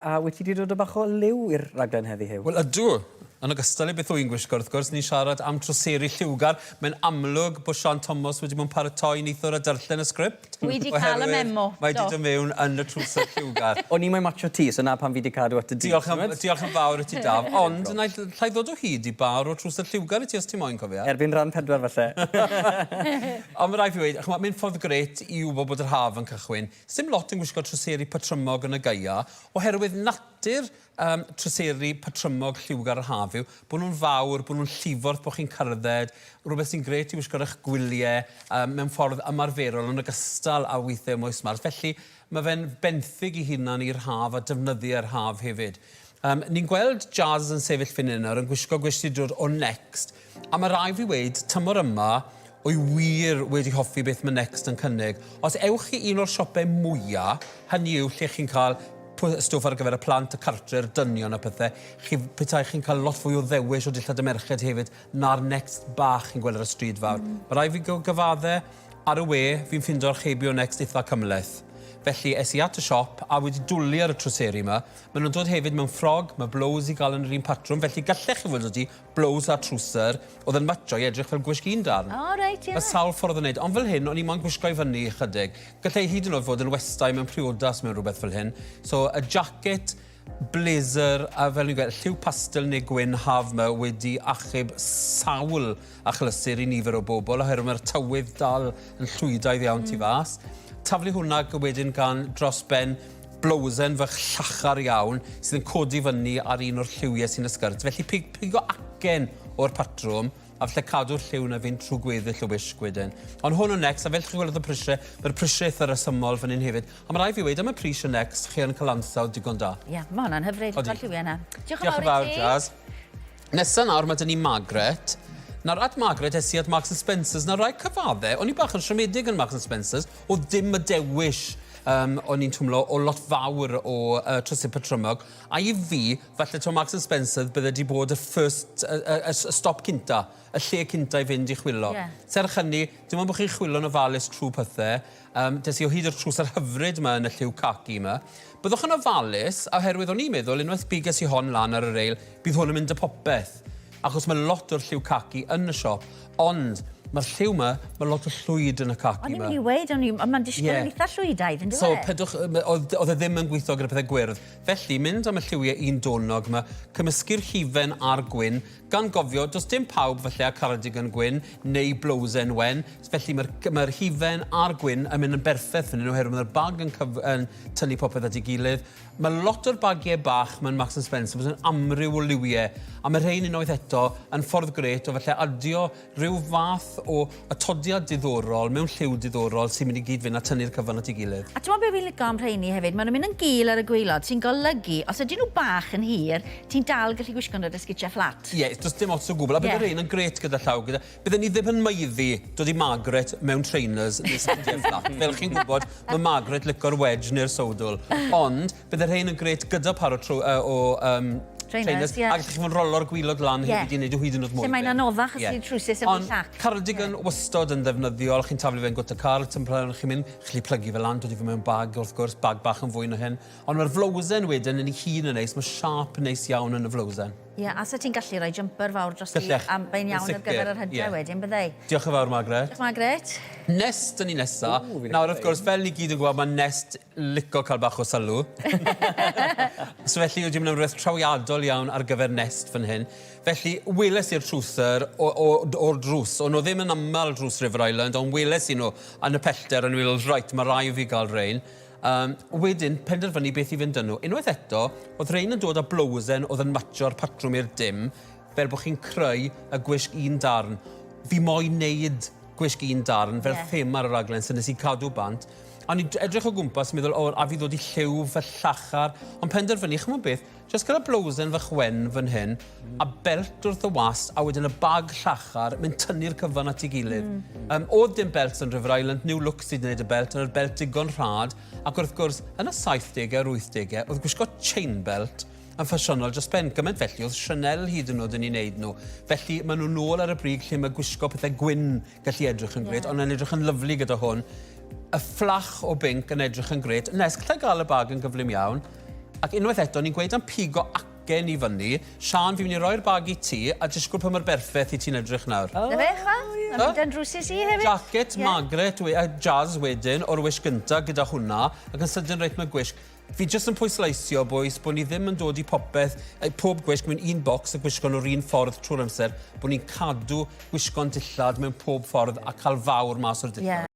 A wyt ti 'di dod â bach o liw i'r raglen heddi, Huw? Wel, ydw. Yn ogystal i beth wy'n gwisgo, wrth gwrs, ni'n siarad am troseri lliwgar. Mae'n amlwg bod Siân Thomas wedi bod yn paratoi neithiwr a darllen y sgript. Wi 'di cael y memo, do. Mae 'di dod mewn yn y trwser lliwgar. O'n i moyn matsio ti, so 'na pam fi 'di cadw at y du. Diolch yn, diolch yn fawr i ti, Daf. Ond, na i, llai ddod o hyd i bar o trwser lliwgar i ti os ti moyn, cofia. Erbyn rhan pedwar, falle. Ond ma' raid fi weud, ch'mod, mae'n ffordd grêt i wybod bod yr haf yn cychwyn. Sdim lot yn gwisgo trwseri patrymog yn y gaea, oherwydd natur um, trwseri patrymog lliwgar yr haf yw bod nhw'n fawr, bod nhw'n llifo wrth bod chi'n cerdded, rhywbeth sy'n grêt i wisgo ar eich gwyliau um, mewn ffordd ymarferol yn ogystal â weithiau mwy smart. Felly mae fe'n benthyg i hunan i'r haf a defnyddio'r haf hefyd. Um, ni'n gweld Jazz yn sefyll fan hyn nawr yn gwisgo gwisg sydd dod o Next, a mae rai fi weud, tymor yma, Wy wir wedi hoffi beth mae Next yn cynnig. Os ewch chi un o'r siopau mwya, hynny yw lle chi'n cael stwff ar gyfer y plant, y cartre'r dynion a pethau, chi, petai chi'n cael lot fwy o ddewis o dillad y merched hefyd na'r Next bach chi'n gweld ar y stryd fawr. Mae rhaid fi gyfadde, ar y we, fi'n ffindo archebu o Next eitha cymhleth. Felly, es i at y siop a wedi dwlu ar y trwseri yma. Maen nhw'n dod hefyd mewn ffrog, mae blows i gael yn yr un patrwm, felly gallech chi fod wedi blows a trwser, Oedd yn matcho i edrych fel gwisg un darn. O reit, ie. Mae sawl ffordd o wneud, ond fel hyn, o'n i moyn gwisgo i fyny ychydig. Gallai hyd yn oed fod yn westai mewn priodas mewn rhywbeth fel hyn. So, y jacket, blazer, a fel ni'n gweld, lliw pastel neu gwyn haf 'ma wedi achub sawl achlysur i nifer o bobl, oherwydd mae'r tywydd dal yn llwydaidd iawn tu fas. Taflu hwnna wedyn gan dros ben blowsen fach llachar iawn sydd yn codi fyny ar un o'r lliwiau sy'n y sgert. Felly pigo acen o'r patrwm a falle cadw'r lliw 'na fynd trwy gweddill y wisg wedyn. Ond hwn o Next, a fel chi'n gweld y prisiau, mae'r prisiau eitha resymol fan hyn hefyd. A mae rhaid fi weud, am y pris o Next, chi yn cael ansawdd digon da. Ie, yeah, mae hwnna'n hyfryd, mae'r lliwiau yna. Diolch yn fawr i ti. Jazz. Nesa nawr, mae dyn ni Margaret. Nawr, at Margaret, es i at Marks and Spencer's. Nawr, rhaid cyfadde, o'n i bach yn siomedig yn Marks and Spencer's, oedd dim y dewis um, o'n i'n twmlo o lot fawr o trysau patrymog. A i fi, falle to Marks and Spencer bydde di bod y first, y, y, y, y stop cynta, y lle cynta i fynd i chwilo. Yeah. Serch hynny, dim ond bod chi'n chwilo'n ofalus trwy pethau, des i o hyd i'r trwser hyfryd 'ma yn y lliw khaki 'ma. Byddwch yn ofalus, oherwydd o'n i'n meddwl unwaith biges i hon lan ar y reil, bydd hwn yn mynd â popeth. Achos mae lot o'r lliw khaki yn y siop, ond mae'r lliw 'ma, mae lot o llwyd yn y khaki 'ma. O'n i'n mynd i weud, o'n i, ond mae'n disgwyl yn eitha llwydaidd, yn dyw e? So, pedwch, oedd, oedd e ddim yn gweithio gyda pethau gwyrdd. Felly, mynd am y lliwiau un donog 'ma, cymysgu'r hufen a'r gwyn, Gan gofio, does dim pawb falle â cardigan gwyn neu blowsen wen, felly mae'r mae hufen a'r gwyn yn mynd yn berffaith fan hyn oherwydd mae'r bag yn, cyf, yn tynnu popeth at ei gilydd. Mae lot o'r bagiau bach mewn Marks and Spencer yn amryw o liwiau, a mae rhain unwaith eto yn ffordd grêt o falle adio rhyw fath o atodiad diddorol mewn lliw diddorol sy'n mynd i gyd fynd a tynnu'r cyfan at ei gilydd. A t'mod be' fi'n lico am rheini hefyd, ma' nhw'n mynd yn gul ar y gwaelod, sy'n golygu os ydyn nhw bach yn hir, ti'n dal gallu gwisgo nhw 'da sgidia fflat. Ie, does dim ots o gwbl, a bydde yeah. rhein yn grêt gyda llaw. Gyda... Bydden ni ddim yn maeddu dod i Margaret mewn trainers neu sgidiau fflat. Fel chi'n gwybod, mae Margaret lico'r wedge neu'r sowdl. Ond bydde rhein yn grêt gyda par o, tro, uh, o um, trainers, yeah. A gallech chi fod yn rolo'r gwylod lan yeah. hefyd i wneud o hyd yn oed mwy. Lle mae'n anoddach os yeah. yw'n trwsus yn fwy llac. Cardigan yeah. wastod yn ddefnyddiol, chi'n taflu fe'n gwt y car, ti'n chi'n mynd, chi'n plygu fe lan, dod i fe mewn bag wrth gwrs, bag bach yn fwy na hyn. Ond mae'r flowsen wedyn yn ei hun yn neis, mae siâp neis iawn yn y flowsen. Ie, a 'sa ti'n gallu rhoi jumper fawr drosti Gallech. a mae'n iawn ar gyfer yr hydre yeah. wedyn, byddai? Diolch yn fawr, Margaret. Diolch, Margaret. Nest yn ni nesa. Nawr, wrth gwrs, fel ni gyd yn gwybod, mae Nest lico cael bach o sylw. so felly, wedi mynd am rhywbeth trawiadol iawn ar gyfer Nest fan hyn. Felly, weles i'r trwser o'r drws. O'n nhw ddim yn aml drws River Island, ond weles i nhw yn y pellter, o'n i'n meddwl, right, mae rai fi gael rhain. Yym, wedyn, penderfynu beth i fynd â nhw. Unwaith eto, oedd rhein yn dod â blowsen oedd yn matcho'r patrwm i'r dim, fel bod chi'n creu y gwisg un darn. Fi moyn neud gwisg un darn fel yeah. thema ar y raglen, so nes i cadw bant. A o'n i'n edrych o gwmpas yn meddwl, o, a fi ddod i lliw fy llachar. Ond penderfynu, chymod beth, Jyst gyda blowsen fach wen fan hyn, a belt wrth y wast, a wedyn y bag llachar, mae'n tynnu'r cyfan at ei gilydd. Um, oedd dim belt yn River Island, New Look sydd wedi gwneud y belt, ond yr belt digon rhad, ac wrth gwrs, yn y 70au a'r 80au, oedd gwisgo chain belt yn ffasiynol dros ben. Gymaint felly, oedd Chanel hyd yn oed yn ei wneud nhw. Felly, maen nhw nôl ar y brig lle mae gwisgo pethau gwyn gallu edrych yn grêt, yeah. ond yn edrych yn lyflu gyda hwn. Y fflach o binc yn edrych yn grêt. Nes, gallai gael y bag yn gyflym iawn. Ac unwaith eto, ni'n gweud am pigo acen i fyny. Siân, fi'n mynd i roi'r bag i ti, a disgwyl pa mor berffeth i ti'n edrych nawr. Na fe, chwa? Mae'n mynd yn drwsus i hefyd. Jacket, yeah. Margaret, a Jazz wedyn, o'r wisg gynta gyda hwnna, ac yn sydyn reit mae gwisg. Fi jyst yn pwysleisio, boys, bod ni ddim yn dod i popeth, pob gwisg mewn un bocs a gwisgo nhw'r un ffordd trwy'r amser, bod ni'n cadw gwisgo'n dillad mewn pob ffordd a cael fawr mas o'r dillad. Yeah.